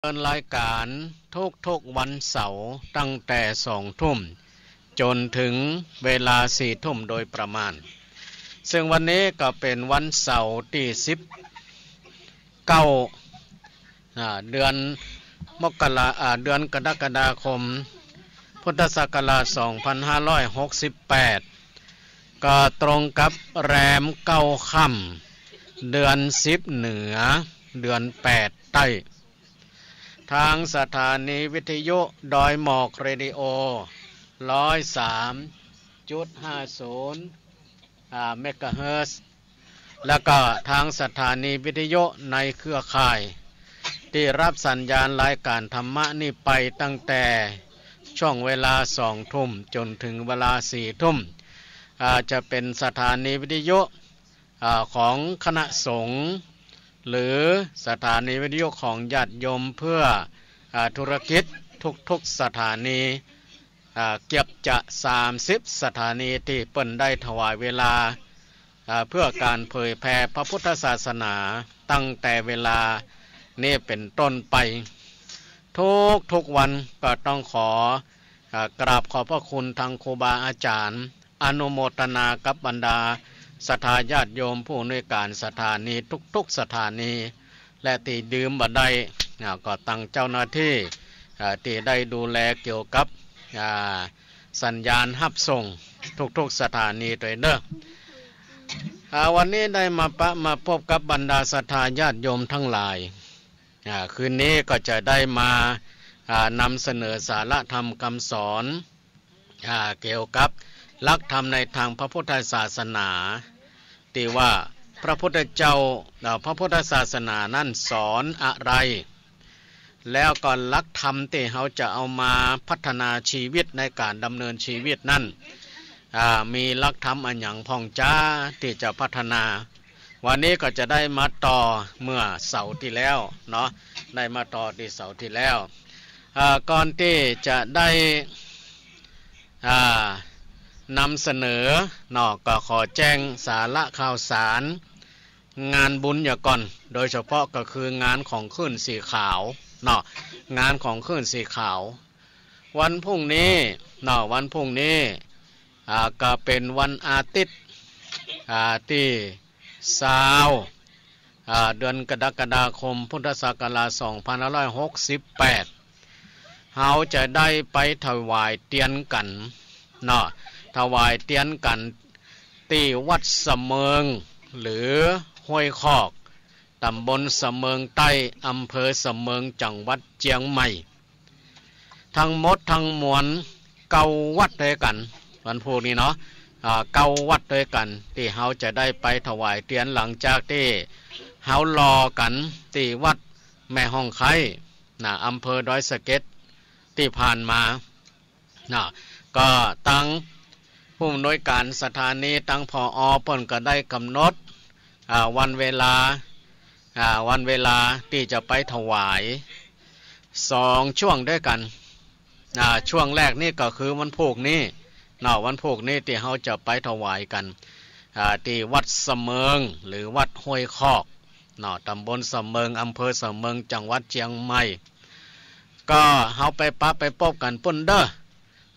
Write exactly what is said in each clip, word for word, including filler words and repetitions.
เปิดรายการทุกๆวันเสาร์ตั้งแต่สองทุ่มจ๋นเถิงเวลาสี่ทุ่มโดยประมาณ ซึ่งวันนี้ก็เป๋นวันเสาร์ตี้สิบเก้า อ่า เดือนมกรา อ่า เดือนกรกฎาคม พุทธศักราชสองพันห้าร้อยหกสิบแปด ก็ตรงกับแรมเก้าค่ำ เดือนสิบเหนือ เดือนแปดใต้ ทางสถานีวิทยุดอยหมอกเรดิโอ ร้อยสามจุดห้าศูนย์ อ่า เมกะเฮิรตซ์ แล้วก็ทางสถานีวิทยุในเครือข่าย ตี้ฮับสัญญาณรายการธรรมะนี่ไปตั้งแต่ช่วงเวลาสองทุ่มจ๋นเถิงเวลาสี่ทุ่ม อ่า จะเป๋นสถานีวิทยุ อ่า ของคณะสงฆ์ หรือสถานีวิทยุของญาติโยมเพื่อ อ่า ธุรกิจทุกๆสถานี อ่า เกือบจะสามสิบสถานีตี้เปิ้นได้ถวายเวลา อ่า เพื่อก๋านเผยแผ่พระพุทธศาสนาตั้งแต่เวลานี้เป๋นต้นไป ทุกๆวันก็ต้องขอ อ่า กราบขอบพระคุณทางครูบาอาจ๋ารย์ อนุโมทนากับบรรดาศรัทธาญาติโยมผู้อำนวยการสถานีทุกๆสถานี และตี้ดื่มบ่ได้ อ่า ก็ตังเจ้าหน้าตี้ อ่า ตี้ได้ดูแลเกี่ยวกับ อ่า สัญญาณฮับส่งทุกๆสถานีตวยเน้อ อ่า วันนี้ได้มาปะมาปบกับบรรดาศรัทธาญาติโยมทั้งหลาย อ่า คืนนี้ก็จะได้มา อ่า นำเสนอสาระธรรมคำสอน อ่า เกี่ยวกับหลักธรรมในทางพระพุทธศาสนา ตี้ว่าพระพุทธเจ้า เอ่อ พระพุทธศาสนานั้นสอนอะไร แล้วก็หลักธรรมตี้เฮาจะเอามาพัฒนาชีวิตในก๋านดำเนินชีวิตนั้น อ่า มีหลักธรรมอะหยังพ่องจ๊าตี้จะพัฒนา วันนี้ก็จะได้มาต่อเมื่อเสาร์ตี้แล้วเนาะ ได้มาต่อตี้เสาร์ตี้แล้ว อ่า ก่อนตี้จะได้ อ่า นำเสนอเนาะ ก็ขอแจ้งสาระข่าวสารงานบุญเหียก่อน โดยเฉพาะก็คืองานของคลื่นสีขาวเนาะ งานของคลื่นสีขาว วันพรุ่งนี้เนาะ วันพรุ่งนี้ อ่า ก็เป๋นวันอาทิตย์ อ่า ตี้ซาว อ่า เดือนกรกฎาคม พุทธศักราชสองพันห้าร้อยหกสิบแปด เฮาจะได้ไปถวายเตียนกั๋นเนาะ ถวายเตียนกั๋นตี้วัดสะเมิง หรือห้วยคอก ต๋ำบลสะเมิงใต้ อำเภอสะเมิง จังหวัดเจียงใหม่ ตึงหมดตึงมวลเก้าวัดตวยกั๋น วันพูกนี้เนาะ อ่า เก้าวัดตวยกั๋น ตี้เฮาจะได้ไปถวายเตียนหลังจากตี้เฮารอกั๋นตี้วัดแม่ฮ่องไคร้ นะ อำเภอดอยสะเก็ด ตี้ผ่านมา นะ ก็ตังผู้อำนวยการสถานี ตัง ผอ. เปิ้นก็ได้ก๋ำหนด อ่า วันเวลา อ่า วันเวลาตี้จะไปถวาย สองช่วงตวยกั๋น อ่า ช่วงแรกนี่ก็คือวันพูกนี้เนาะ วันพูกนี้ตี้เฮาจะไปถวายกั๋น อ่า ตี้วัดสะเมิง หรือวัดห้วยคอกเนาะ ต๋ำบลสะเมิง อำเภอสะเมิง จังหวัดเจียงใหม่ ก็เฮาไปปะไปปบกั๋นปู๊นเน้อ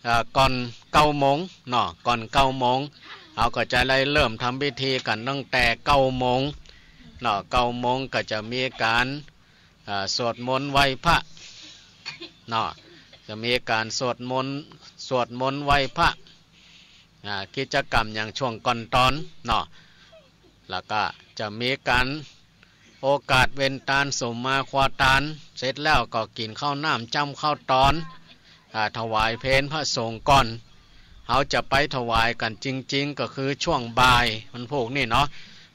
อ่า ก่อนเก้าโมงเนาะ ก่อนเก้าโมง เฮาก็จะได้เริ่มทำพิธีกั๋นตั้งแต่เก้าโมงเนาะ เก้าโมงก็จะมีก๋าน อ่า สวดมนต์ไหว้พระเนาะ จะมีก๋านสวดมนต์ สวดมนต์ไหว้พระ อ่า กิจกรรมอย่างช่วงก่อนตอนเนาะ แล้วก็จะมีก๋านโอกาสเว้นตาน สุมมาครัวตาน เสร็จแล้วก็กิ๋นข้าวน้ำจ้ำข้าวตอน อ่า ถวายเพลพระสงฆ์ก่อน เฮาจะไปถวายกั๋นจริงๆ ก็คือช่วงบ่ายวันพูกนี้เนาะ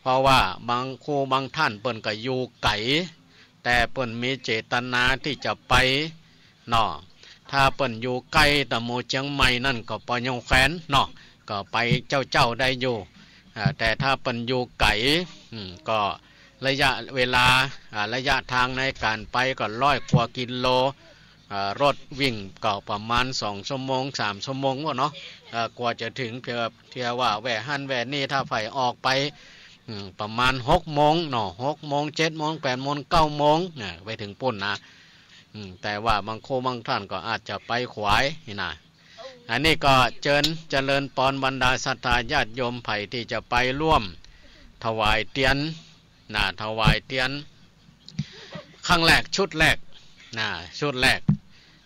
เพราะว่าบางครูบางต้านเปิ้นก็อยู่ไก๋ แต่เปิ้นมีเจตนาตี้จะไปเนาะ ถ้าเปิ้นอยู่ใก้ตะหมู่เจียงใหม่นั่นก็ปอยองแควนเนาะ ก็ไปเจ้าๆ ได้อยู่ อ่า แต่ถ้าเปิ้นอยู่ไก๋ อืม ก็ระยะเวลา อ่า ระยะตางในก๋านไปก็ร้อยกว่ากิโล อ่า รถวิ่งก็ประมาณสองชั่วโมง สามชั่วโมงวะเนาะ อ่า กว่าจะเถิง เพียง เพียงว่าแว่หั้นแว่นี่ ถ้าใผออกไป อืม ประมาณหกโมงเนาะ หกโมง เจ็ดโมง แปดโมง เก้าโมง นะ ไปเถิงปู๊นนะ อืม แต่ว่าบางครูบางท่านก็อาจจะไปขวายนี่นะ อันนี้ก็เจิญเจริญปอนบรรดาศรัทธาญาติโยมใผตี้จะไปร่วมถวายเตียนนะ ถวายเตียน ครั้งแรก ชุดแรกนะ ชุดแรก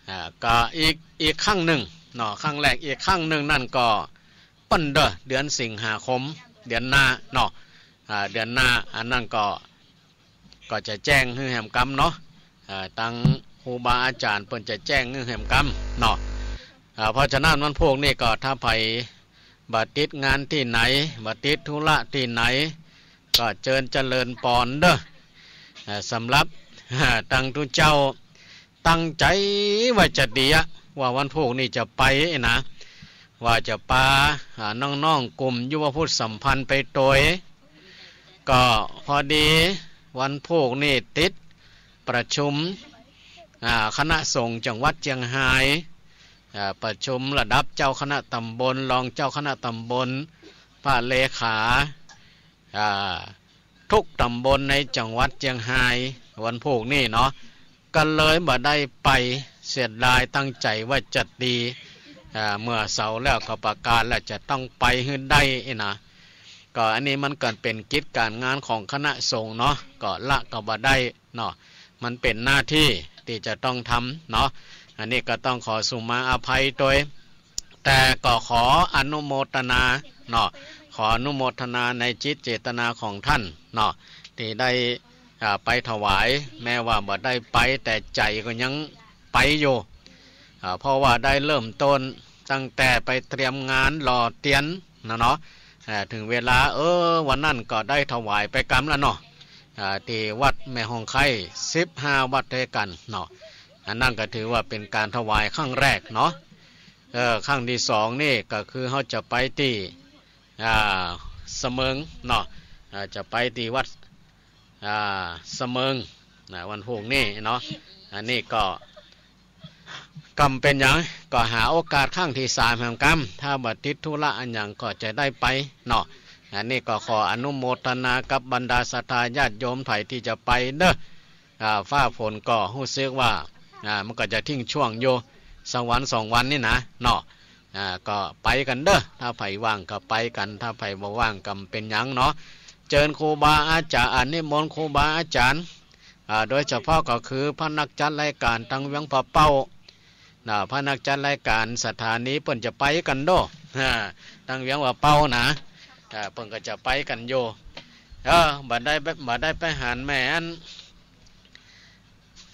อ่า ก็อีก อีกครั้งนึ่งเนาะ ครั้งแรก อีกครั้งนึ่งนั่นก็ เปิ้นเด้อ เดือนสิงหาคม เดือนหน้าเนาะ อ่า เดือนหน้า อันนั้นก็ ก็จะแจ้งหื้อแหมกำเนาะ อ่า ตังครูบาอาจ๋ารย์เปิ้นจะแจ้งหื้อแหมกำเนาะ อ่า เพราะฉะนั้นวันพูกนี้ก็ถ้าใผบ่ติดงานตี้ไหน บ่ติดธุระตี้ไหน ก็เจิญเจริญปอนเด้อ อ่า สำหรับ ตังตุ๊เจ้า ตั้งใจ๋ว่าจะดีอะ ว่าวันพูกนี้จะไปนะ ว่าจะปา อ่า น้องๆ กลุ่มยุวพุทธสัมพันธ์ไปตวย ก็พอดีวันพูกนี้ติดประชุม อ่า คณะสงฆ์จังหวัดเจียงฮาย อ่า ประชุมระดับเจ้าคณะตำบล รองเจ้าคณะตำบล พระเลขา อ่า ทุกตำบลในจังหวัดเจียงฮาย วันพูกนี้เนาะ ก็เลยบ่ได้ไป เสียดาย ตั้งใจ๋ว่าจะดี อ่า เมื่อเสาร์แล้วก็ประกาศแล้วจะต้องไปหื้อได้นะ ก็อันนี้มันก็เป๋นกิจก๋านงานของคณะสงฆ์เนาะ ก็ละก็บ่ได้เนาะ มันเป๋นหน้าตี้ตี้จะต้องทำเนาะ อันนี้ก็ต้องขอสุมาอภัยตวย แต่ก็ขออนุโมทนาเนาะ ขออนุโมทนาในจิตเจตนาของท่านเนาะ ตี้ได้ อ่า ไปถวาย แม้ว่าบ่ได้ไป แต่ใจ๋ก็ยังไปอยู่ อ่า เพราะว่าได้เริ่มต้นตั้งแต่ไปเตรียมงานหล่อเตียนนะเนาะ อ่า เถิงเวลา เออ วันนั้นก็ได้ถวายไปกำละเนาะ อ่า ตี้วัดแม่ฮ่องไคล้ สิบห้าวัดตวยกั๋นเนาะ อันนั้นก็ถือว่าเป๋นก๋านถวายครั้งแรกเนาะ เออ ครั้งตี้สองนี่ก็คือเฮาจะไปตี้ อ่า เสมิงเนาะ อ่า จะไปตี้วัด อ่า เสมิงนะ วันพูกนี้เนาะ อันนี้ก็ กำเป๋นหยัง ก็หาโอกาสครั้งตี้สามแหมกำ ถ้าบ่ติดธุระอันหยังก็จะได้ไปเนาะ อันนี้ก็ขออนุโมทนากับบรรดาศรัทธาญาติโยมใผตี้จะไปเนาะ อ่า ฟ้าฝนก็ฮู้สึกว่า อ่า มันก็จะทิ้งช่วงอยู่สักวันสองวันนี่นะเนาะ อ่า ก็ไปกั๋นเนาะ ถ้าใผว่างก็ไปกั๋น ถ้าใผบ่ว่างก็บ่เป๋นหยังเนาะ เจิญครูบาอาจ๋ารย์ นิมนต์ครูบาอาจ๋ารย์ อ่า โดยเฉพาะก็คือพระนักจัดรายก๋านตังเวียงป่าเป้า นะ พระนักจัดรายก๋านสถานีเปิ้นจะไปกั๋นเนาะ อ่า ตังเวียงป่าเป้านะ อ่า เปิ้นก็จะไปกั๋นอยู่ เออ บ่ได้ บ่ได้ไปหันแม่อัน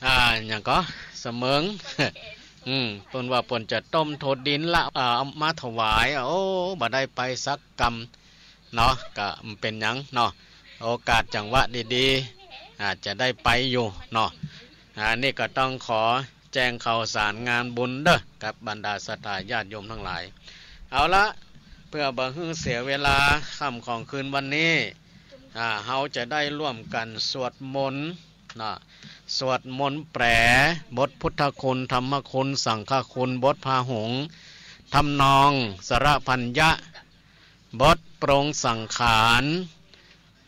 อ่า หยังก่อ เสมิง อืม เปิ้นว่าเปิ้นจะต้มโถดินละ อ่า เอามาถวาย โอ้ บ่ได้ไปสักกำเนาะ ก็บ่เป๋นหยังเนาะ โอกาสจังหวะดีๆ อาจจะได้ไปอยู่เนาะ อันนี้ก็ต้องขอแจ้งข่าวสารงานบุญเนาะ กับบรรดาศรัทธาญาติโยมตังหลาย เอาละ เปื้อบ่หื้อเสียเวลา ค่ำของคืนวันนี้ อ่า เฮาจะได้ร่วมกั๋นสวดมนต์ นะ สวดมนต์แปล บทพุทธคุณ ธรรมคุณ สังฆคุณ บทพาหุง ทำนองสรพัญญะ บทปรงสังขาร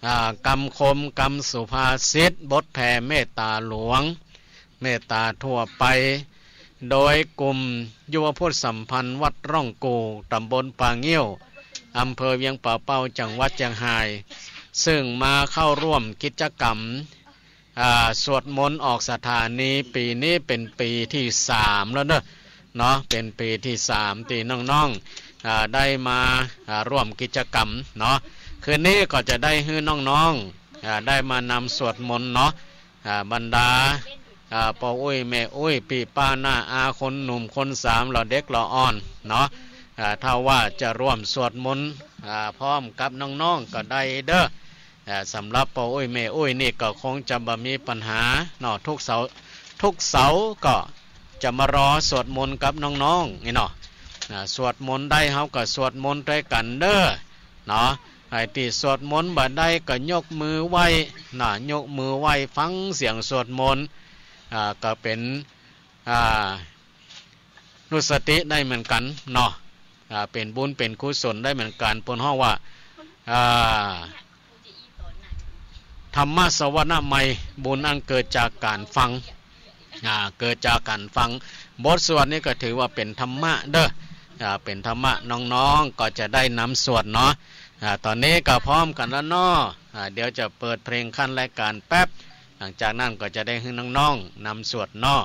อ่า กำคม กำสุภาษิต บทแผ่เมตตาหลวง เมตตาทั่วไป โดยกลุ่มยุวพุทธสัมพันธ์วัดร่องกู่ ต๋ำบลป่างิ้ว อำเภอเวียงป่าเป้า จังหวัดเจียงฮาย ซึ่งมาเข้าร่วมกิจกรรม อ่า สวดมนต์ออกสถานี ปี๋นี้เป๋นปี๋ตี้สามแล้วเนาะ เนาะ เป๋นปี๋ตี้สามตี้น้องๆ อ่า ได้มา อ่า ร่วมกิจกรรมเนาะ คืนนี้ก็จะได้หื้อน้องๆ อ่า ได้มานำสวดมนต์เนาะ อ่า บรรดา อ่า ป้ออุ๊ยแม่อุ๊ย ปี้ป้าน้าอา คนหนุ่มคนสาว เหล่าเด็กเหล่าอ่อนเนาะ อ่า ถ้าว่าจะร่วมสวดมนต์ อ่า พร้อมกับน้องๆ ก็ได้เนาะ อ่า สำหรับป้ออุ๊ยแม่อุ๊ยนี่ก็คงจะบ่มีปัญหาเนาะ ทุกเสาร์ ทุกเสาร์ก็จะมารอสวดมนต์กับน้องๆ นี่เนาะ อ่า สวดมนต์ได้เฮาก็สวดมนต์ตวยกั๋นเนาะ เนาะ ใผตี้สวดมนต์บ่ได้ก็ยกมือไหว้นะ ยกมือไหว้ฟังเสียงสวดมนต์ อ่า ก็เป๋น อ่า อนุสติได้เหมือนกั๋นเนาะ อ่า เป๋นบุญเป๋นกุศลได้เหมือนกั๋น เปิ้นฮ้องว่า อ่า ธรรมสวนามัย บุญอันเกิดจากก๋านฟัง อ่า เกิดจากกั๋นฟังบทสวดนี่ก็ถือว่าเป๋นธรรมะเน่อ อ่า เป๋นธรรมะ น้องๆ ก็จะได้นำสวดเนาะ อ่า ต๋อนนี้ก็พร้อมกั๋นแล้วเนาะ อ่า เดี๋ยวจะเปิดเพลงขั้นรายก๋านแป๊บ หลังจากนั้นก็จะได้หื้อน้องๆ นำสวดเนาะ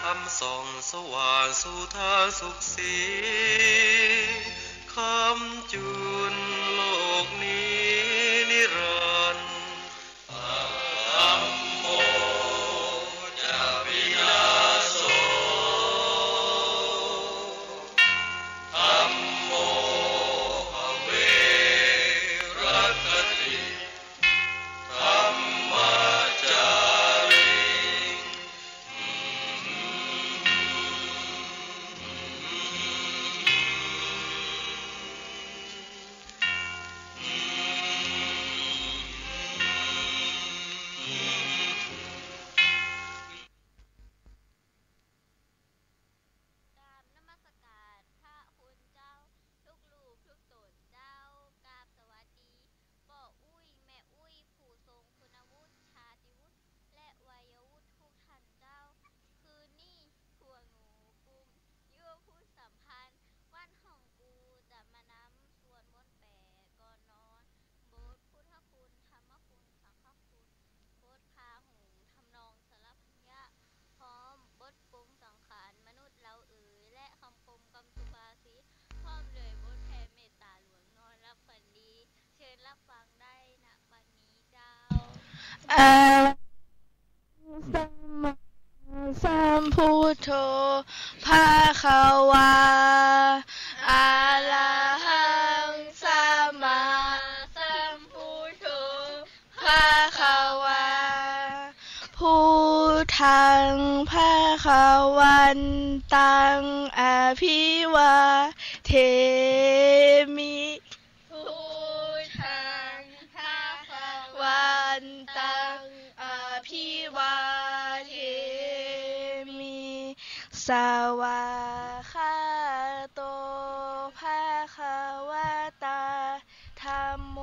ธรรมส่องสว่างสู่ทางสุขสี ค้ำจุนโลกนี้นิรันดร์ ธัมโม จะวินาสโส ธัมโม ภเว รักขติ ธัมมาจาริง กราบนมัสการพระคุณเจ้า ทุกรูปทุกต๋นเจ้า กราบสวัสดีป้ออุ๊ยแม่อุ๊ย ผู้ทรงคุณวุฒิ ชาติวุฒิ และวัยวุฒิทุกท่านเจ้า คืนนี้พวกหนูกลุ่ม ยุวพุทธสัมพันธ์ วัดห้องกูจะมานำสวดมนต์แปดก่อนนอน บทพุทธคุณ ธรรมคุณ สังฆคุณ บทพาหุง ทำนองสรรพญะ พร้อมบทปรุงสังขารมนุษย์เราเอ๋ย และกำคมกำสุภาษิต พร้อมด้วยบทแผ่เมตตาหลวง นอนหลับฝันดี เชิญรับฟังได้ณบัดนี้เจ้า อะระหังสัมมาสัมพุทโธ ภะคะวา อะระหังสัมมาสัมพุทโธ ภะคะวา พุทธัง ภะคะวันตัง อะภิวาเทมิ พุทธัง ภะคะวันตัง อะภิวาเทมิ สวากขาโต ภะคะวะตา ธัมโม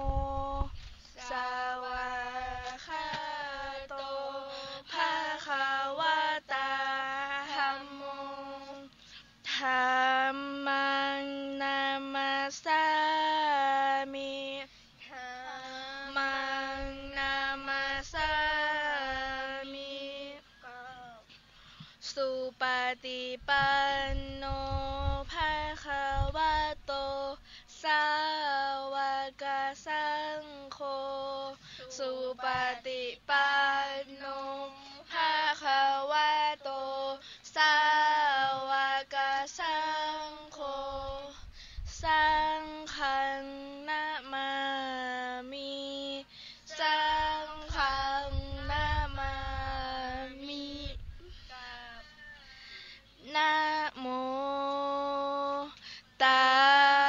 สวากขาโต ภะคะวะตา ธัมโม ธัมมัง นะมัสสามิ ธัมมัง นะมัสสามิ สุปฏิปันโน ภะคะวะโต สาวกสังโฆ สุปฏิปันโน ภะคะวะโต สาวกสังโฆ สังฆัง นะมามิ สังฆัง นะมามิ นะโม ตั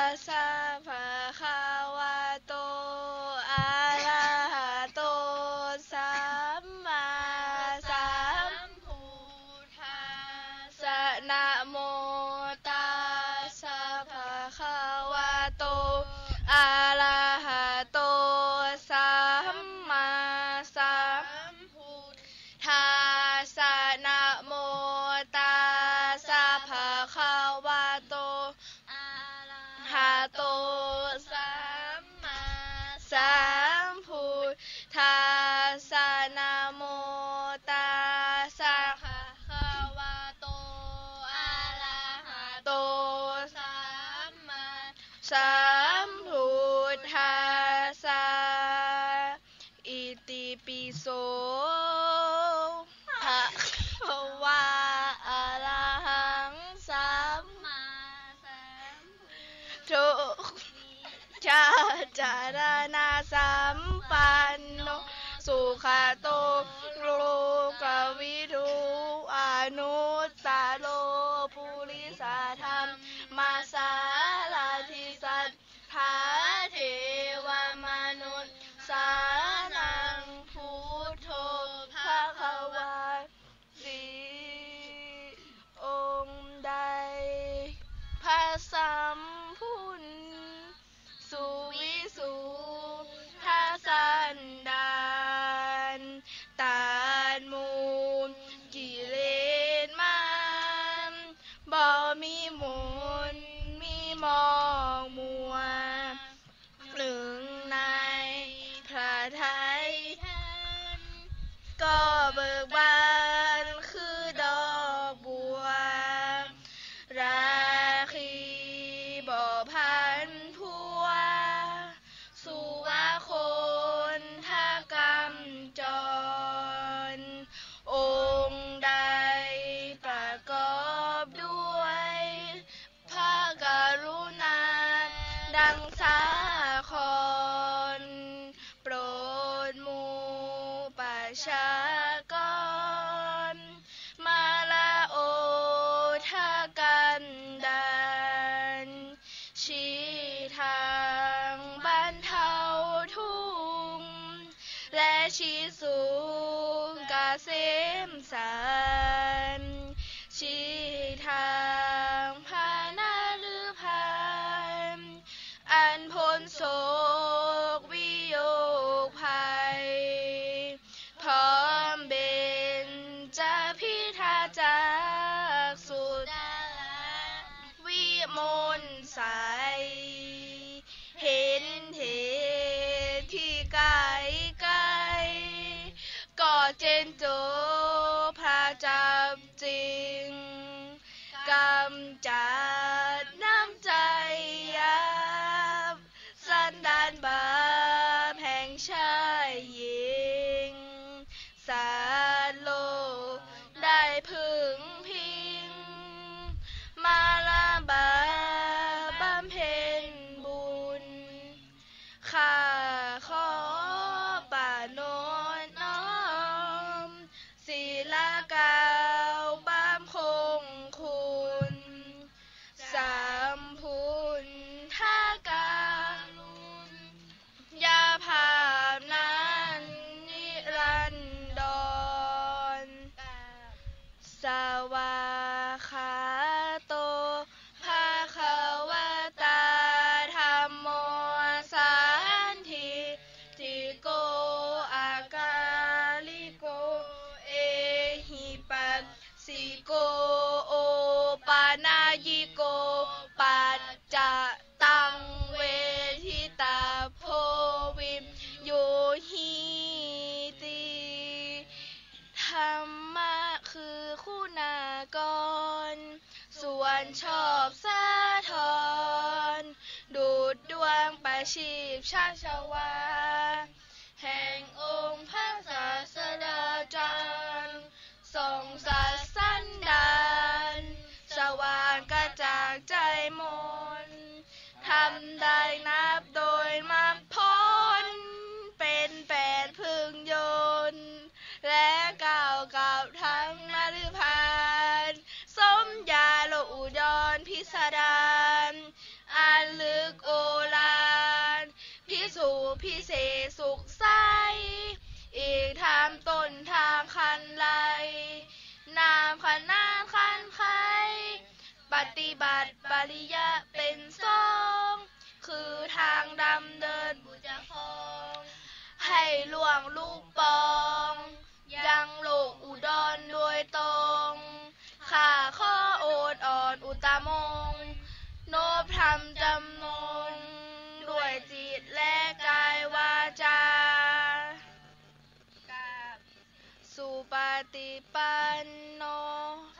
สสะ ภะคะวะโต อะระหะโต สัมมาสัมพุทธัสสะ นะโม ตัสสะ ภะคะวะโต อะระหะโต สัมมาสัมพุทธัสสะ นะโมตัสสะ ภะคะวะโต อะระหะโต สัมมาสัมพุทธัสสะ นะโมตัสสะ ภะคะวะโต อะระหะโต สัมมาสัมพุทธัสสะ อิติปิโส ภะคะวา อะระหัง สัมมาสัมพุทโธ จาจารณะสัมปันโน สุขะโต โลกะวิทู อนุตตะโร ปุริสะธัมมะสารถิ สัท ธาเทวะมนุสสานัง พุทโธ ภะค นหมู่กิเลสมาร บ่มีหม่นมีหมอกมัว นึ่งในพระทัยท่าน ก็เบิกบานคือดอกบัว ราตรีบ่พลันพรว สุวะคนทกำจร องค์ใดประกอบด้วย พระกรุณาดังสาคร โปรดหมู่ประชากร มาละโอทกันดาร ชี้ทางบรรเทาทุกข์ และชี้สุขเกษมสันต์ ชี้ทางพระนฤพาน อันพ้นโศกวิโยคภัย พร้อมเบญจพิธาจักสุดา วิมลใส เห็นเหตุที่ไกลไกล ก็เจนโจพระจับจริง กำจัดน้ำใจหยาบ สันดานบาปแห่งชายหญิง สัตว์โลกได้พึงพิง มาละบาปบำเพ็ญบุญ ข้าขอประนมน้อม ศิลากล่าวบำคงคุณ สัมพุทธกาลุณ ยาภาพนั้นนิรันดร สวากขาโต ภะคะวะตา ธัมโม สันทิฏฐิโก อะกาลิโก เอหิปัสสิโก โอปะนะยิโก ปัจจะตัง เวทิตัพโพ วินยูหิติ ธรรมะคือคุณากร ส่วนชอบสาธร ดุจดวงประทีปชัชวาล แห่งองค์พระศาสดาจารย์ ส่องสัตว์สันดาน สว่างกระจ่างใจมน ธรรมได้นับโดยมรรคผล เป็นแปดพึงยนต์ และก้าวกับทั้งนฤพาน สมญาโลกอุดรพิสดาร อันลึกโอฬาร พิสุทธิ์พิเศษสุขใส อีกธรรมต้นทางคันไล นามขนานคันไข ปฏิบัติปริยัติเป็นสอง คือทางดำเนินบุญประคอง ให้ล่วงลุปอง ยังโลกอุดรโดยตรง ข้าขอโอษอ่อนอุตตมงค์ นบธรรมจำนง ด้วยจิตและกายวาจา สุปฏิปันโน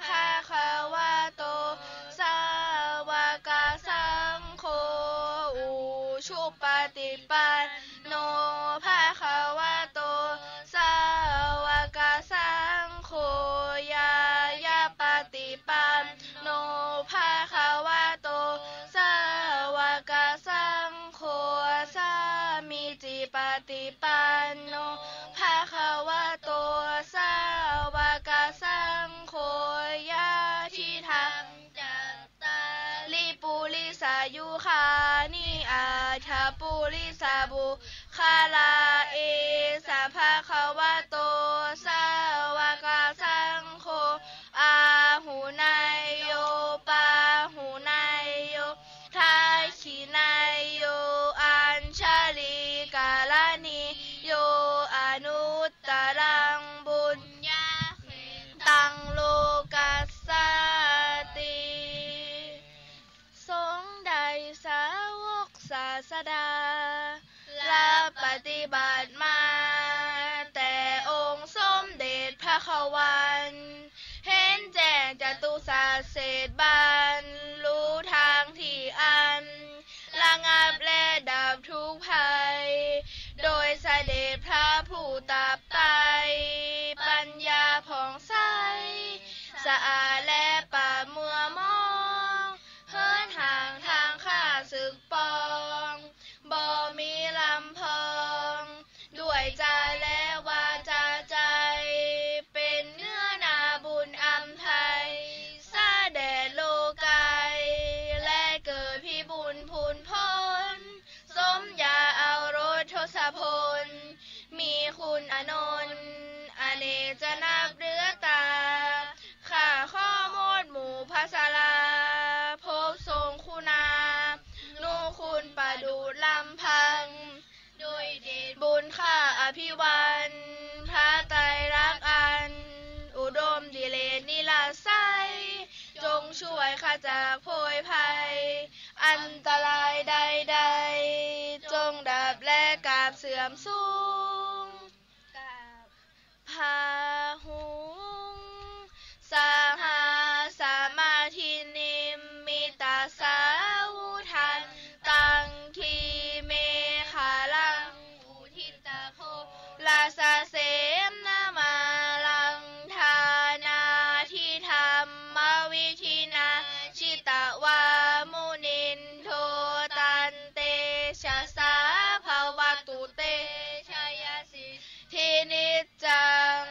ภะคะวะโต สาวกสังโฆ อุชุปฏิปันโน ภะคะวะโต สาวกสังโฆ ญาณปฏิปันโน ภะคะวะโต สาวกสังโฆ สามีจิปฏิปันโน ภะคะวะโต สาวกสังโฆ ยะทิทังจัตตาริปุริสายุคานิ อัฏฐปุริสาบุคคลา เอสะภะคะวะโต สาวกสังโฆ อาหุเนยโย ปาหุเนยโย ทักขิเนยโย อัญชลีกรณีโย อนุตตรังปุญญ วรรค์ เห็นแจ้งจตุสัจเศษบัณฑ์ รู้ทางที่อัน ระงับและดับทุกข์ภัย โดยเสด็จพระผู้ตรัสไป ปัญญาผ่องใส สะอาดและปราศมัวหมอง เหินห่างทางข้าศึกปอง บ่มีลำพอง ด้วยใจและวาจาใจ เป็นเนื้อนาบุญอันไพ สะแดดโลกัย และเกิดพิบูลย์พูนพ้น สมญาเอารสทศพล มีคุณอานนท์ อเนกจะนับเลือกตา ข้าขอมดหมู่พระสลา พบทรงคุณา นุคุณประดุจลำพัง ด้วยเดชบุญข้าอภิวัน พระไตรลักษณ์อัน อุดมดิเรกนิรัสไสย จงช่วยขจัดโพยภัย อันตรายใดๆ จงดับและกราบเสื่อมสูง กราบ พาหุง สหัสสมหิทธิ นิมมิตสาวุธันตัง กรีเมขลัง อุทิตโท รสเสนมารัง ทานาธิธรรมวิธินา จิตวามุนินโท ตันเตชะสา ภะวะตุเต ชยสิทธินิจจัง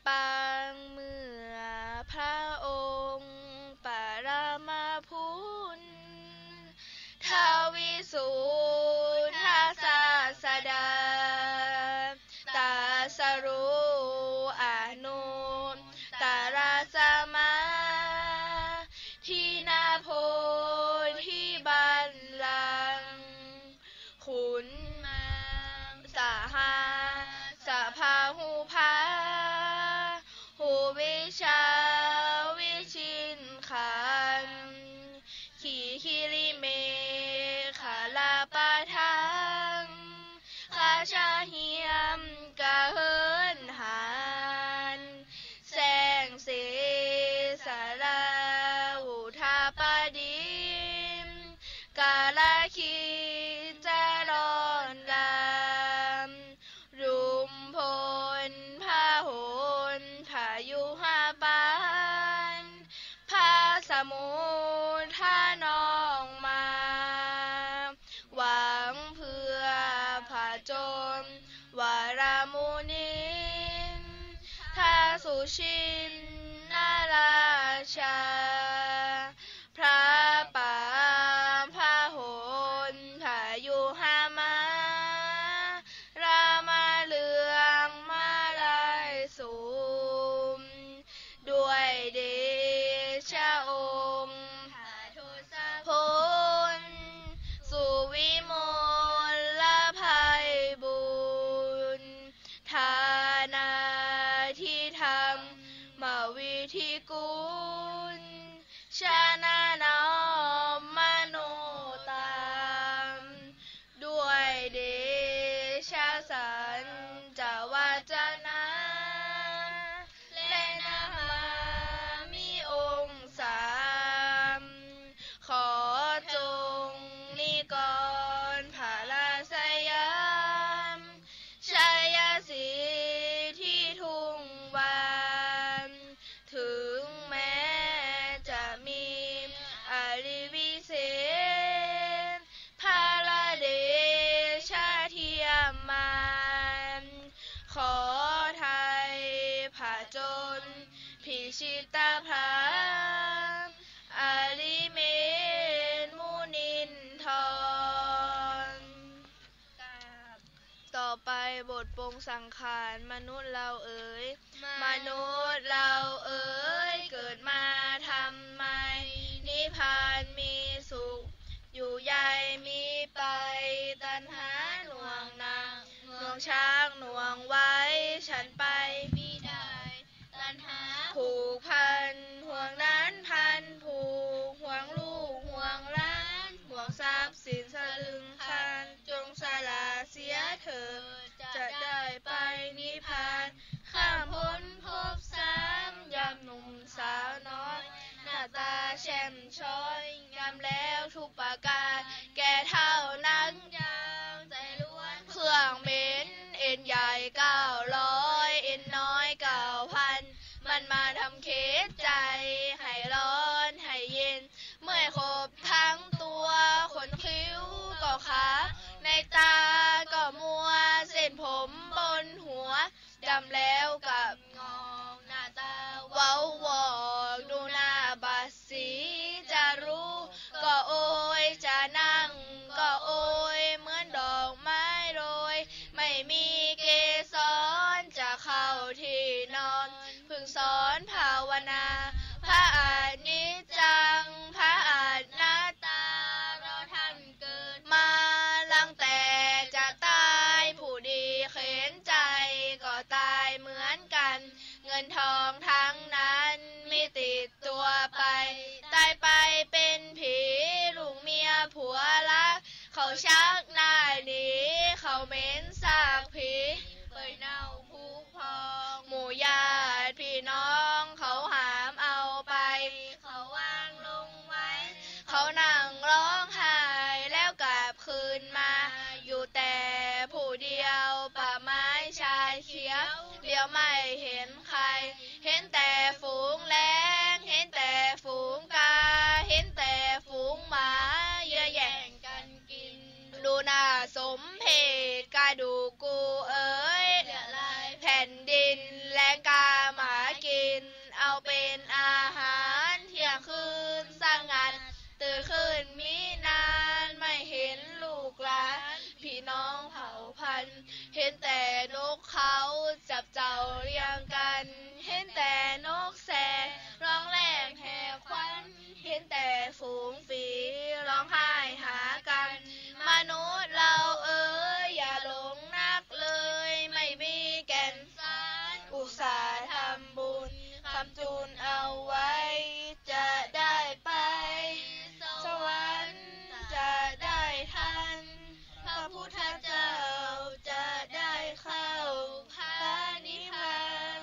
ปางเมื่อพระองค์ปรมพุทธ ทวิสุทธศาสดา ตรัสรู้อนุตตรสัมมาทิฏฐิ ณ โพธิบัลลังก์ ขุนมังสหัสสะพาหุ พาหุวิชาวิชินขัน ขีคิริเมขลาปะทัง ขชาเหียมกระเหินหัน แสงสีสาราอุทาปดิน กาลคิจจารอนราม รุมพลพหลพยุหปาน พระสมุทรทนองมา หวังเพื่อผจญวรมุนิน ท้าวสุชินนราชา พระปางพหลพยุหมา รามะเรืองมาลัยสุม ด้วยเดชะองค์พระทศพล สุวิมลไพบูลย์ ทานาธิธรรมวิธีกุล ชนะน้อมมโนตาม ด้วยเดชะสัญจวัจนะ และนะมามิองค์สาม ขอจงนิกรพระสยาม ชัยสิทธิทุ่งวาน ถึงแม้จะมีอริวิเศษ พระเดชะเทียมมาน ขอไทยผจญพิชิตพราน อริเมนมุนินทร ต่อไปบทปลงสังขาร มนุษย์เราเอ๋ย มนุษย์เราเอ๋ย เกิดมาทำไม นิพพานมีสุข อยู่ใยมีไป ตัณหาหน่วงหนัก หน่วงชักหน่วงไว้ ฉันไปมิได้ ตัณหาผูกพัน ห่วงนั้นพันผูก ห่วงลูกห่วงหลาน ห่วงทรัพย์สินสลึงคาร จงสละเสียเถิด จะได้ไปนิพพาน ข้ามพ้น แช่มช้อยงามแล้วทุกประก๋าน แก่เฒ่านักยางใจล้วนเครื่องเหม็น เอ็นใหญ่เก้าร้อย เอ็นน้อยเก้าพัน มันมาทำเคสใจ๋ ให้ร้อนให้เย็น เมื่อยครบทั้งตัว ขนคิ้วก็ขาว ในตาก็มัว เส้นผมบนหัวดำแล้วกับงอก หน้าตาเว้าวอก ดูหน้าบาดสีจะรู้ ก็โอย จะนั่งก็โอย เหมือนดอกไม้โรย ไม่มีเกสร จะเข้าที่นอน เพิ่งสอนภาวนา พระอนิจจัง พระอนัตตา เราท่านเกิดมา รังแต่จะตาย ผู้ดีเข็ญใจ๋ก็ตายเหมือนกั๋น เงินทองทั้งนั้นมีติดตัวไป ตายไปเป็นผี ลูกเมียผัวรัก เขาชักหน้าหนี เขาเหม็นซากผี เปื่อยเน่าผุพอง หมู่ญาติพี่น้องเขาหามเอาไป เขาวางลงไว้ เขานั่งร้องไห้ แล้วกลับคืนมา อยู่แต่ผู้เดียว ป่าไม้ชายเขียว เหลียวไม่เห็นใคร เห็นแต่ฝูงแล้ง เห็นแต่ฝูงกา เห็นแต่ฝูงหมา เยื่อแย่งกั๋นกิน ดูน่าสมเพช กระดูกกูเอ๋ย เหลือลายแผ่นดิน แล้งกาหมากิ๋น เอาเป็นอาหาร เที่ยงคืนสงัด ตื่นขึ้นมินาน ไม่เห็นลูกหลาน พี่น้องเผ่าพันธุ์ เห็นแต่นกเขาจับเจ้าเรียงกั๋น เห็นแต่นกแสกร้องแหลกแหกควัน เห็นแต่ฝูงฝีร้องไห้หากั๋น มนุษย์เราเอ๋ย อย่าหลงนักเลย ไม่มีแก่นสาร อุตส่าห์ทำบุญ ค้ำจุนเอาไว้ จะได้ไปสวรรค์ จะได้ทัน พระพุทธเจ้า จะได้เข้าพระนิพพาน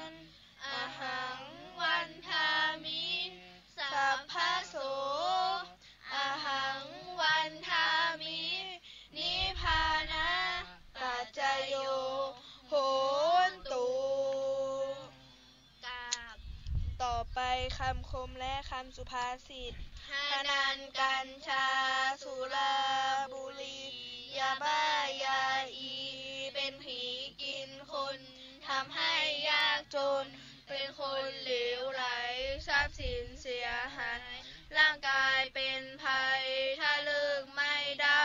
อะหัง วันทามิ สัพพะโส อะหัง วันทามิ นิพพานะ ปัจจโย โหนตุ กราบ ต่อไปคำคมและคำสุภาษิต พนัน กัญชา สุรา บุหรี่ ยาบ้า ยาอี เป็นผีกินคน ทำให้ยากจน เป็นคนเหลวไหล ทรัพย์สินเสียหาย ร่างกายเป็นภัย ถ้าเลิกไม่ได้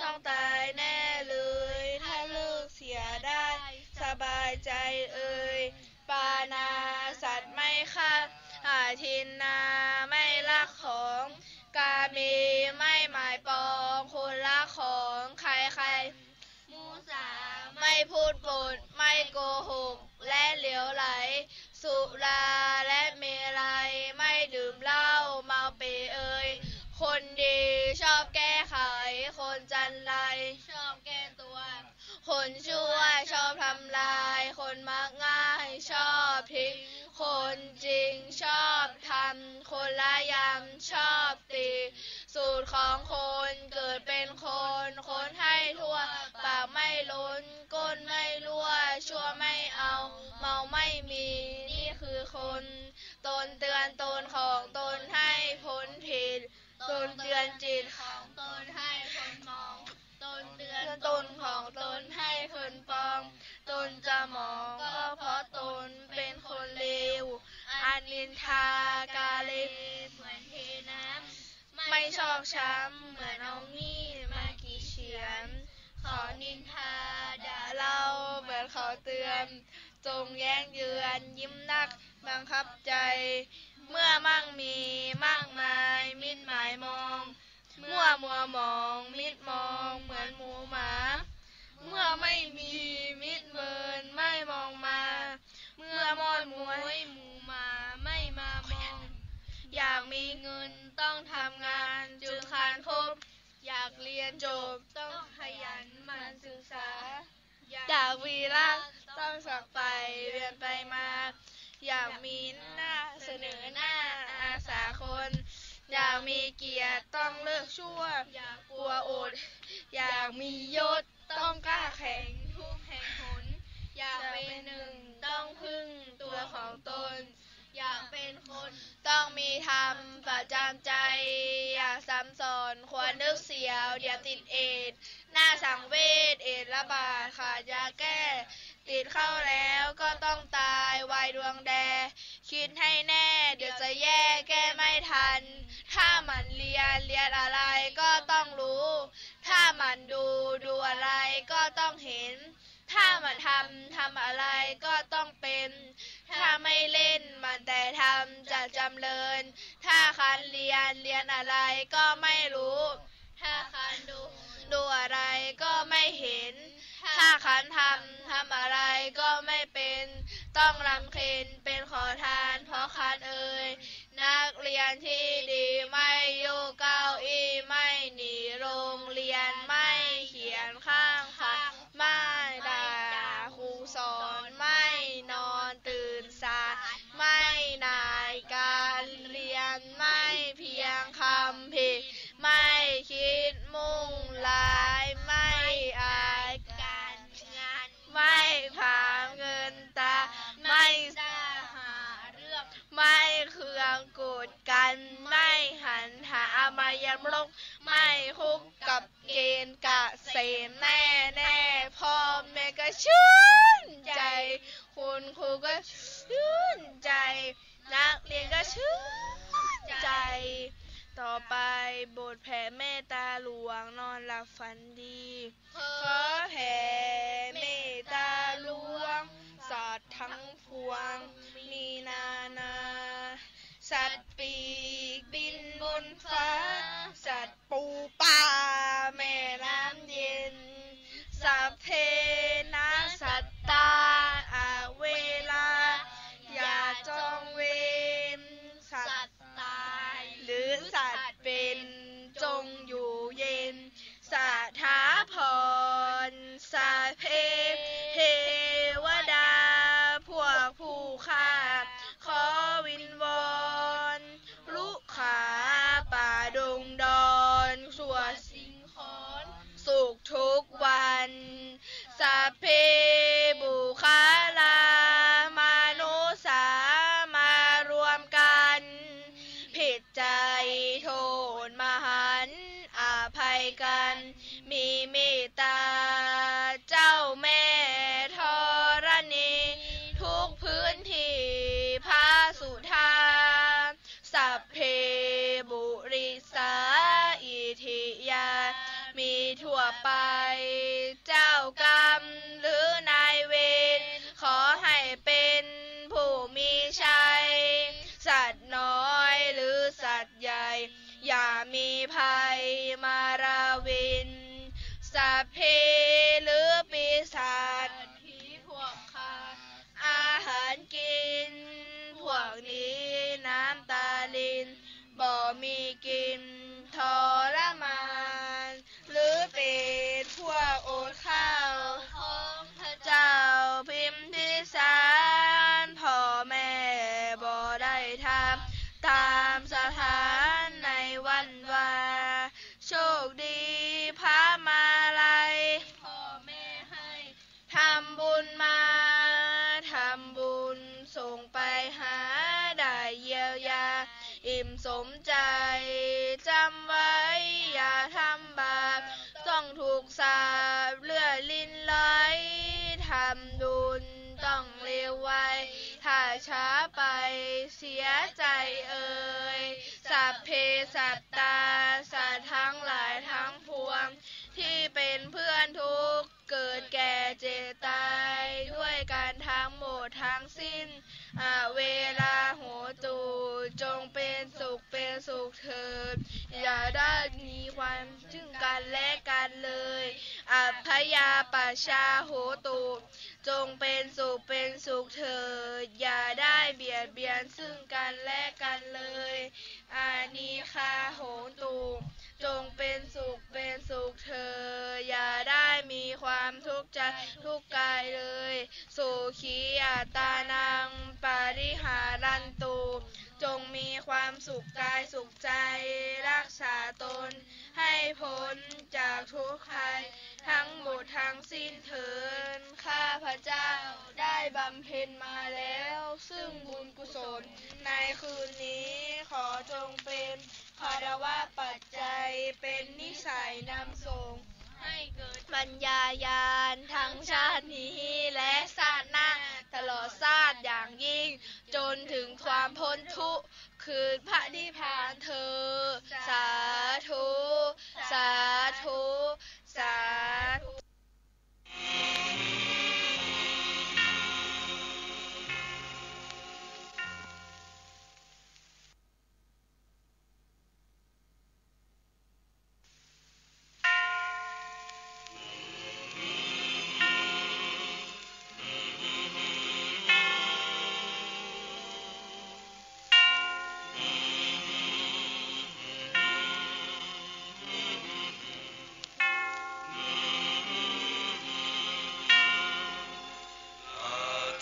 ต้องตายแน่เลย ถ้าเลิกเสียได้ สบายใจเอ่ย ปาณา สัตว์ไม่ฆ่า อาทินนา ไม่ลักของ กาเม ไม่หมายปอง คนรักของใครๆ มุสา ไม่พูดปด ไม่โกหก และเหลวไหล สุราและเมรัย ไม่ดื่มเหล้า เมาเป๋เอ่ย คนดีชอบแก้ไข คนจันไรชอบแก้ตัว คนชั่วชอบทำลาย คนมักง่ายชอบทิ้ง คนจริงชอบทำ คนระยำชอบติ สูตรของคนเกิดเป็นคน คนให้ทั่ว ปากไม่ล้น ก้นไม่รั่ว ชั่วไม่เอา เมาไม่มี นี่คือคน ตนเตือนตนของตนให้พ้นผิด ตนเตือนจิตของตนให้พ้นหมอง ตนเตือนตนของตนให้พ้นปอง ตนจะหมองก็เพราะตนเป็นคนเลว อนินทากาเล เหมือนเทน้ำ ไม่ชอกช้ำ เหมือนเอามีดมาขีดเฉือน เขานินทาด่าเรา เหมือนเขาเตือน จงแย้งเยือน ยิ้มนักบังคับใจ เมื่อมั่งมีมากมาย มิตรหมายมอง เมื่อมัวหมอง มิตรมอง เหมือนหมูหมา เมื่อไม่มี มิตรเมิน ไม่มองมา เมื่อมอดม้วย หมูหมา ไม่มามอง อยากมีเงิน ต้องทำงาน จึงคานคบ อยากเรียนจบ ต้องขยันหมั่นศึกษา อยากมีรัก ต้องสักใฝ่ เวียนไปมา อยากมีหน้าเสนอหน้า อาสาคน อยากมีเกียรติต้องเลิกชั่ว อย่ากลัวอด อยากมียศต้องกล้าแข็งทุกแห่งหน อยากเป็นหนึ่งต้องพึ่งตัวของตน อยากเป็นคนต้องมีธรรมประจำใจ อย่าซ้ำซ้อนควรนึกเสียเดี๋ยวติดเอดส์ น่าสังเวชเอดส์ระบาดขาดยาแก้ ติดเข้าแล้วก็ต้องตายวายดวงแด คิดให้แน่เดี๋ยวจะแย่แก้ไม่ทัน ถ้าหมั่นเรียนเรียนอะไรก็ต้องรู้ ถ้าหมั่นดูดูอะไรก็ต้องเห็น ถ้าหมั่นทำทำอะไรก็ต้องเป็น ถ้าไม่เล่นหมั่นแต่ทำจะจำเริญ ถ้าครั้นเรียนเรียนอะไรก็ไม่รู้ ถ้าครั้นดูดูอะไรก็ไม่เห็น ถ้าครั้นทำทำอะไรก็ไม่เป็น ต้องรำเค็ญเป็นขอทานเพราะครั้นเอ่ย นักเรียนที่ดีไม่โยกเก้าอี้ ไม่หนีโรงเรียน ไม่เขียนข้างๆ ไม่ด่าครูสอน ไม่นอนตื่นสาย ไม่หน่ายการเรียน ไม่เพียงคำผิด ไม่คิดมุ่งร้าย ไม่อายการงาน ไม่ผลาญเงินตรา ไม่หาเรื่อง ไม่เคืองโกรธกัน ไม่หันหาอบายมุข ไม่คบกับเกณฑ์เกษมแน่แน่ พ่อแม่ก็ชื่นใจ คุณครูก็ชื่นใจ นักเรียนก็ชื่นใจ ต่อไปบทแผ่เมตตาหลวง นอนหลับฝันดี ขอแผ่เมตตาหลวง สัตว์ทั้งปวงมีนานา สัตว์ปีกบินบนฟ้า สัตว์ปูปลาแม่น้ำเย็น สัพเพนะสัตตา อเวรา อย่าจองเวร สัตว์ตายหรือสัตว์เป็น จงอยู่เย็น สถาพร สัพเพเทวดา พวกผู้ข้า ขอวิงวอน รุกขาป่าดงดอน ทั่วสิ่งของ สุขทุกวัน สัพเพบุคคลา มนุสสา มารวมกัน ผิดใจโทษมหันต์ อภัยกัน มีเมตตา เจ้าแม่ธรณี ทุกพื้นที่พระสุธา สัพเพปุริสา อิทธิยา มีทั่วไป เจ้ากรรมหรือนายเวร ขอให้เป็นผู้มีชัย สัตว์น้อยหรือสัตว์ใหญ่ อย่ามีภัยมาราวิน สัพเพหรือปีศาจ ผีพวกข้า อาหารกิน พวกนี้น้ำตาลิน บ่มีกินทรมาน หรือเป็นพวกอดข้าว ของพระเจ้าพิมพิสาร พ่อแม่บ่ได้ทำตามสถานในวันวา โชคดีพระมาลัย พ่อแม่ให้ ทำบุญมา ทำบุญส่งไปหา ได้เยียวยา อิ่มสมใจ จำไว้อย่าทำบาป ต้องถูกสาป เลือดรินไหล ทำบุญต้องเร็วไว ถ้าช้าไปเสียใจเอ่ย สัพเพสัตตา สัตว์ทั้งหลายทั้งปวง ที่เป็นเพื่อนทุกข์ เกิดแก่เจ็บตายด้วยกันทั้งหมดทั้งสิ้น อเวราโหตุ จงเป็นสุขเป็นสุขเถิด อย่าได้มีความซึ่งกันและกันเลย อัพพยาปัชชาโหตุ จงเป็นสุขเป็นสุขเถิด อย่าได้เบียดเบียนซึ่งกันและกันเลย อานีฆาโหตุ จงเป็นสุขเป็นสุขเถิด อย่าได้มีความทุกข์ใจทุกข์กายเลย สุขีอัตตานังปริหารันตุ จ จงมีความสุขกายสุขใจ รักษาตนให้พ้นจากทุกข์ภัยทั้งหมดทั้งสิ้นเทอญ ข้าพเจ้าได้บำเพ็ญมาแล้ว ซึ่งบุญกุศลในคืนนี้ ขอจงเป็นภาระวะปัจจัย เป็นนิสัยนำส่ง ให้เกิดปัญญาญาณทั้งชาตินี้และชาติหน้า ตลอดชาติอย่างยิ่ง จนถึงความพ้นทุกข์ คือพระนิพพานเทอญ สาธุ สาธุ สาธุ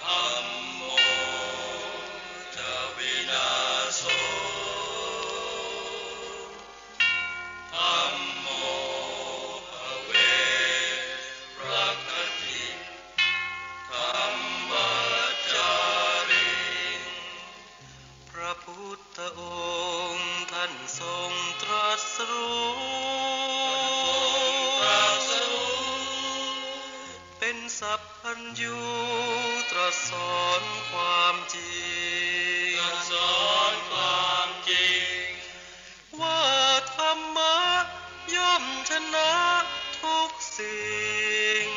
ธัมโม จะวินาโส ธัมโม ภเวรคติ ธัมมาจาริ พระพุทธองค์ท่านทรงตรัสรู้ พระทรงตรัสรู้ เป็นสัพพัญญูตรัสสอนความจริง ตรัสสอนความจริง ว่าธรรมะย่อมชนะทุกสิ่ง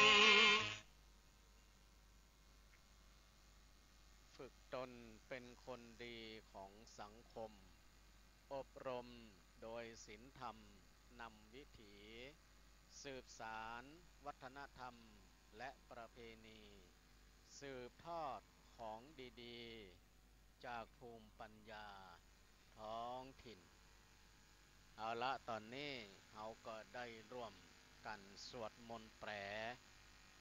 ฝึกตนเป็นคนดีของสังคม อบรมโดยศีลธรรมนำวิถี สืบสานวัฒนธรรมและประเพณี สืบทอดของดีๆ จากภูมิปัญญาท้องถิ่น เอาละ ต๋อนนี้เฮาก็ได้ร่วมกั๋นสวดมนต์แปล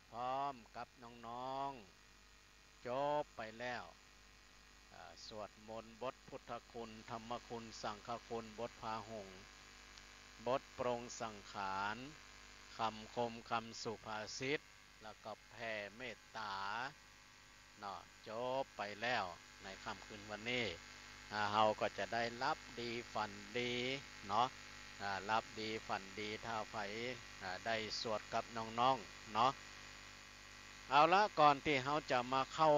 พร้อมกับน้องๆ จบไปแล้ว อ่า สวดมนต์บทพุทธคุณ ธรรมคุณ สังฆคุณ บทผาหงส์ บทปรงสังขาร คำคม คำสุภาษิต แล้วก็แผ่เมตตา เนาะ จบไปแล้วในค่ำคืนวันนี้ อ่า เฮาก็จะได้หลับดีฝันดีเนาะ อ่า หลับดีฝันดี ถ้าใผ อ่า ได้สวดกับน้องๆ เนาะ เอาละ ก่อนตี้เฮาจะมาเข้า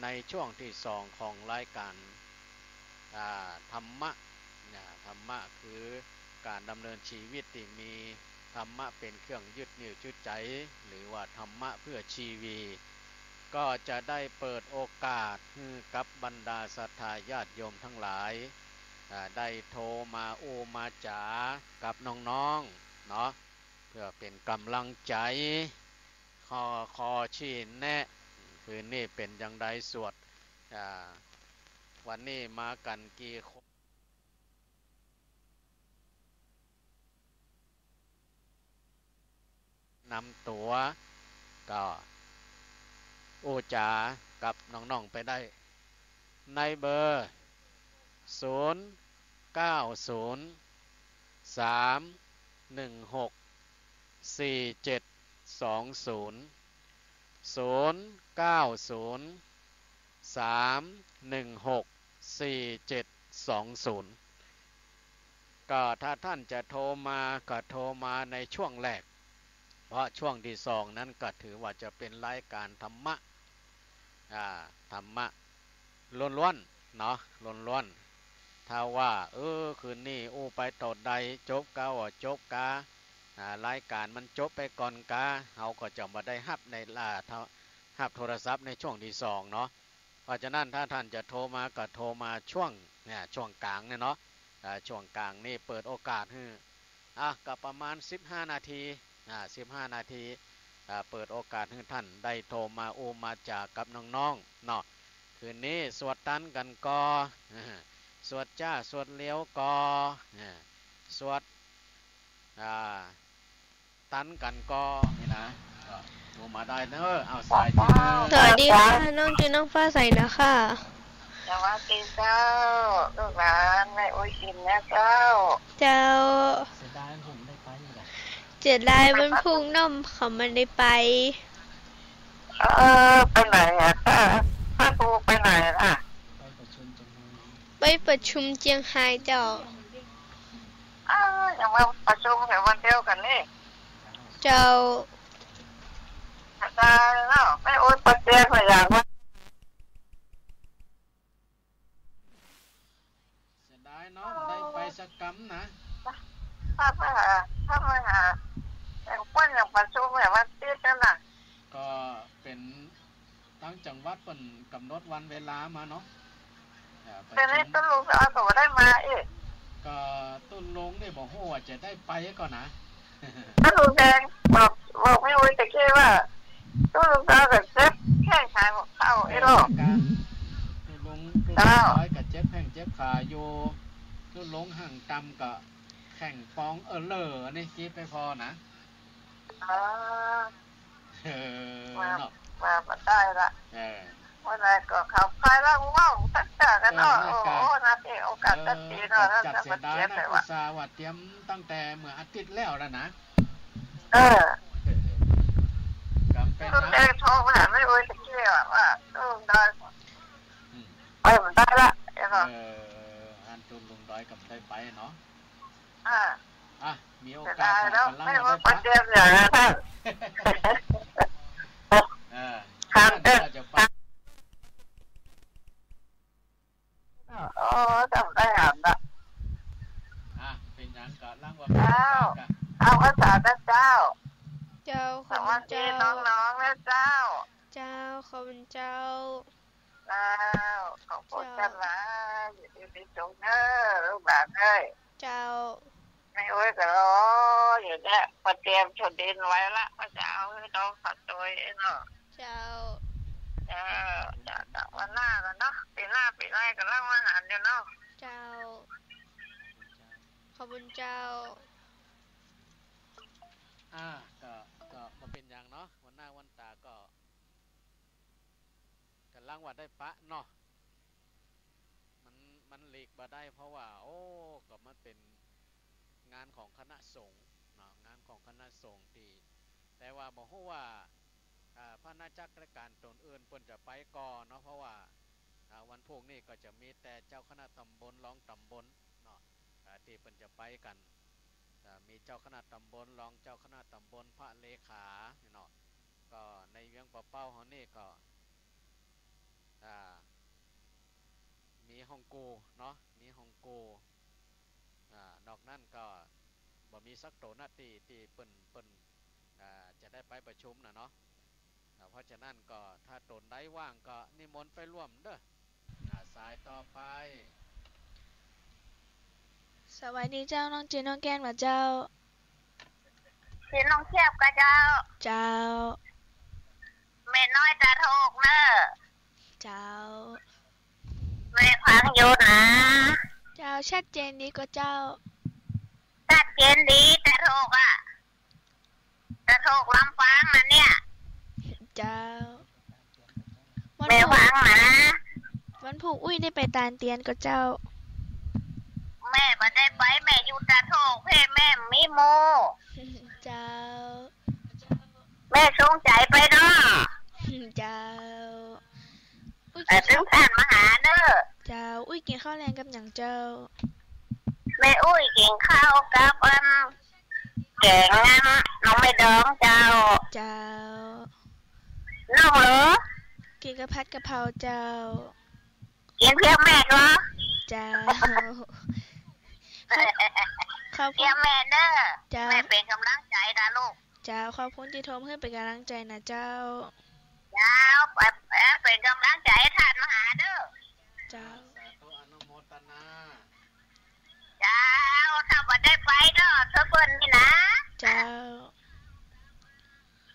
ในช่วงที่สองของรายการ อ่า ธรรมะ นะ ธรรมะคือก๋านดำเนินชีวิตตี้มีธรรมะเป๋นเครื่องยึดเหนี่ยวจิตใจ๋ หรือว่าธรรมะเพื่อชีวี ก็จะได้เปิดโอกาสหื้อกับบรรดาศรัทธาญาติโยมทั้งหลาย อ่า ได้โทรมาอู้มาจ๋ากับน้องๆ เนาะ เพื่อเป๋นก๋ำลังใจ๋ ข้อ ข้อชี้แนะ คืนนี้เป๋นจังใด สวด อ่า วันนี้มากั๋นกี่คน นำตั๋ว ก็อู้จ๋ากับน้องๆ ไปได้ ในเบอร์ ศูนย์ เก้า ศูนย์ สาม หนึ่ง หก สี่ เจ็ด สอง ศูนย์ ศูนย์ เก้า ศูนย์ สาม หนึ่ง หก สี่ เจ็ด สอง ศูนย์ ก็ถ้าท่านจะโทรมาก็โทรมาในช่วงแรก เพราะช่วงที่สองนั้นก็ถือว่าจะเป๋นรายการธรรมะ อ่า ธรรมะล้วนๆ เนาะ ล้วนๆ ถ้าว่า เออ คืนนี้อู้ไปเต้าใด จบกา ว่าจบกา อ่า รายการมันจบไปก่อนกา เฮาก็จะบ่ได้ฮับใน อ่า เท่า ฮับโทรศัพท์ในช่วงที่สองเนาะ เพราะฉะนั้นถ้าท่านจะโทรมาก็โทรมาช่วง เนี่ย ช่วงกลางเนี่ยเนาะ อ่า ช่วงกลางนี่เปิดโอกาสหื้อ อ่ะ ก็ประมาณสิบห้านาที อ่า สิบห้านาที อ่า เปิดโอกาสหื้อท่านได้โทรมาอู้มาจ๋ากับน้องๆ เนาะ คืนนี้สวดตันกั๋นก่อ สวดจ๊าสวดเลียวก่อ สวด อ่า ตันกั๋นก่อ นี่นะ ก็โทรมาได้เนอะ เอาสายที่หนึ่ง สวัสดีค่ะ น้องจื้อน้องฟ้าใสนะคะ สวัสดีเจ้า ลูกหลาน แม่อุ๊ยอิ่มแล้วเจ้า เจ้า เสียดายผมได้ไปอยู่แหละ เสียดายวันพุธน้องเขาไม่ได้ไป เออ ไปไหนอะ ถ้า ถ้าครูไปไหนอะ ไปประชุมเจียงฮาย ไปประชุมเจียงฮายเจ้า เออ ยังมาประชุมกันวันเดียวกันนี่ เจ้า เสียดายเนาะ แม่อุ๊ยไปเจียงฮายอย่างว่า เสียดายเนาะ ได้ไปสักกำนะ ถ้าไปหา ถ้าไปหา อย่างเปิ้นอย่างประชุมอย่างวันอาทิตย์นั่นน่ะ ก็เป๋นตางจังหวัดเปิ้นก๋ำหนดวันเวลามาเนาะ อ่า ประชุม แต่นี่ตุ๊ลุงก็เอาตั๋วได้มาอีก ก็ตุ๊ลุงนี่บ่ฮู้ว่าจะได้ไปก่อนะ ตุ๊ลุงแดงบอก บอกแม่อุ๊ยตะกี้ว่า ตุ๊ลุงดอยก็เจ็บแข้งขาหัวเข่าไอ้โรค เออ ตุ๊ลุง ตุ๊ลุงดอยก็เจ็บแข้งเจ็บขาอยู่ ตุ๊ลุงหังตำก็แข้งปองเออเหล่อ อันนี้กึ๊ดไปผ่อนะ อ๋อ เออ ว่า เนาะ ว่าบ่ได้ละ เออ วันไหนก็เข้าไปแล้วเว้าตั๊กเตื้อกั๋นเนาะ เออ นั่นกะ โอ้ นาทีโอกาสตั๊กทีเนาะ เออ นั่น จัดเสียดายนะ อุตส่าห์ว่าเตรียมตั้งแต่เมื่ออาทิตย์แล้วแล้วนะ เออ กำเป๋น ตุ๊ลุงแดงโทรมาหาแม่อุ๊ยตะกี้อะว่าตุ๊ลุงดอย อืม ไปบ่ได้ละ ไอ้เนาะ เออ อันตุ๊ลุงดอยก็บ่ได้ไปเนาะ อ่า อ่ะ มีโอกาส เสียดายเนาะ ก็ลัง ไม่ มา ว่า ได้ ไปเตรียมอย่างนั้น เออ ครับ เดี๋ยวจะไป โอ้ จำได้หันละ อ่ะ เป๋นหยังก็ลังว่า เจ้า ไปกัน เอาภาษานะเจ้า เจ้า ขอบคุณเจ้า สวัสดีน้องๆ นะเจ้า เจ้า ขอบคุณเจ้า เจ้า ขอบคุณเจ้า เจ้าหลาย อยู่ดีมีสุขเด้อ ลูกหลานเอ้ย เจ้า แม่อุ๊ยก็รออยู่เนี่ย พอเตรียมถั่วดินไว้ละ ว่าจะเอาหื้อน้องเขาตวยเนาะ เจ้า เออ เดี๋ยว เดี๋ยววันหน้ากั๋นเนาะ ปี๋หน้า ปี๋หน้าก็ลังมาหันอยู่เนาะ เจ้า ขอบคุณเจ้า อ่า ก็ ก็บ่เป๋นหยังเนาะ วันหน้าวันต๋าก็ ก๋ำลังว่าได้ปะเนาะ มัน มันหลีกบ่ได้ เพราะว่า โอ้ ก็มันเป๋นงานของคณะสงฆ์เนาะ งานของคณะสงฆ์ตี้ แต่ว่าบ่ฮู้ว่า อ่า พระนาจักรและก๋านต๋นอื่นเปิ้นจะไปก่อเนาะ เพราะว่า อ่า วันพุธนี่ก็จะมีแต่เจ้าคณะตำบล รองตำบลเนาะ อ่า ตี้เปิ้นจะไปกั๋น อ่า มีเจ้าคณะตำบล รองเจ้าคณะตำบล พระเลขาเนาะ ก็ในเวียงป่าเป้าเฮานี่ก็ อ่า มีห้องกู่เนาะ มีห้องกู่ อ่า นอกนั้นก็บ่มีสักโตนะตี้ ตี้เปิ้น เปิ้น อ่า จะได้ไปประชุมน่ะเนาะ อ่า เพราะฉะนั้นก็ถ้าต๋นใดว่างก็นิมนต์ไปร่วมเด้อ อ่า สายต่อไป สวัสดีเจ้า น้องเจน น้องแก้นบ่เจ้า เจน น้องเชียบก่อเจ้า เจ้า แม่น้อยตาโทกเน่อ เจ้า แม่ฟังอยู่นะ เจ้า ชัดเจนดีก่อเจ้า ชัดเจนดี ตาโทกอะ ตาโทกลำปางนะเนี่ย เจ้า วัน แม่ พุธ ฟังนะ วันพุธอุ๊ยได้ไปตานเตียนก่อเจ้า แม่บ่ได้ไป แม่อยู่ตาโทกเพ่ แม่มีหมู่ เจ้า แม่สงสัยไปเนาะ เจ้า อุ๊ย เออ กิ๋น ตึง ข้าว ต้านมาหาเน่อ เจ้า อุ๊ยกิ๋นข้าวแลงกับหยังเจ้า แม่อุ๊ยกิ๋นข้าวกับอัน แก๋งน้ำหน่อไม้ดองเจ้า เจ้า น้องเหรอ กิ๋นกับผัดกะเพราเจ้า กิ๋นเพียงแม่ก็ เจ้า ขอบ ขอบคุณ เพียงแม่เน่อ เจ้า แม่เป๋นก๋ำลังใจ๋นะลูก เจ้า ขอบคุณตี้โทรหื้อเป๋นก๋ำลังใจ๋นะเจ้า เจ้า ไป ไปเป๋นก๋ำลังใจ๋หื้อต้านมาหาเน่อ เจ้า สาธุอนุโมทนา เจ้า ถ้าบ่ได้ไปเนาะ เธอเปิ้นนี่นะ เจ้า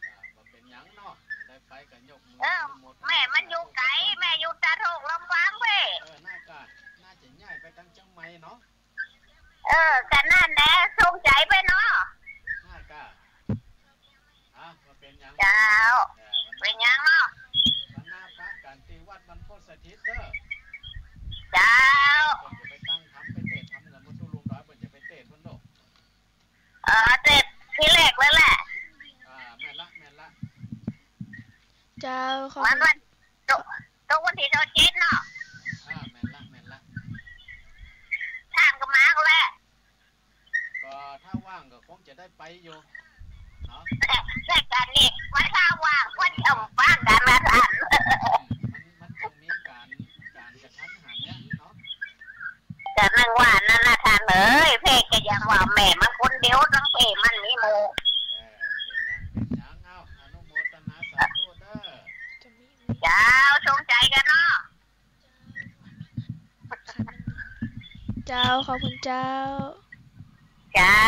อ่า บ่เป๋นหยังเนาะ ได้ไปก็ยกมือ เออ อนุโมทนา แม่มันอยู่ไก๋ สาธุ แม่อยู่ตาโทกลำปางเว้ย เออ น่าจะ น่าจะย้ายไปตางเจียงใหม่เนาะ เออ ก็นั่นแหละ สงสัยไปเนาะ น่าจะ อ่ะ บ่เป๋นหยัง เจ้า เออ วัน เป๋นหยังเนาะ วันหน้าปะกั๋นตี้วัดบรรพตสถิตเด้อ เจ้า ขอบคุณ วัน วัน ตก ตกวันตี้ซาวเจ็ดเนาะ อ่า แม่นละ แม่นละ ต้านก็มาก็แล ก็ถ้าว่างก็คงจะได้ไปอยู่เนาะ แต่ แต่กาดนี่ ว่าถ้าว่างก็จะว่างกาดนะต้าน อืม มัน มันจะมีก๋าน ก๋านกะทันหันเนี่ยเนาะ ก็นึ่งว่าอันนั้นนะต้านเอ๋ย เพ่ก็ยังว่าแม่มันคนเดียว ตึงเพ่มันมีหมู่ เออ เป๋นหยัง เป๋นหยัง เอ้า อนุโมทนาสาธุเด้อ เจ้า สงสัยกั๋นเนาะ เจ้า ขอบคุณเจ้า เจ้า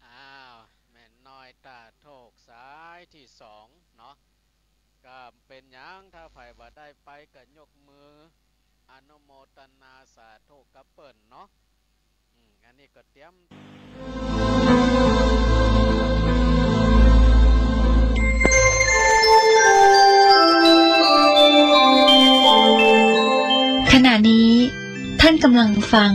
อ้าว แม่น้อยต๋าโทกสายตี้สองเนาะ ก็เป๋นหยัง ถ้าใผบ่ได้ไปก็ยกมืออนุโมทนาสาธุกับเปิ้นเนาะ อืม อันนี้ก็เตรียม ขณะนี้ท่านกำลังฟัง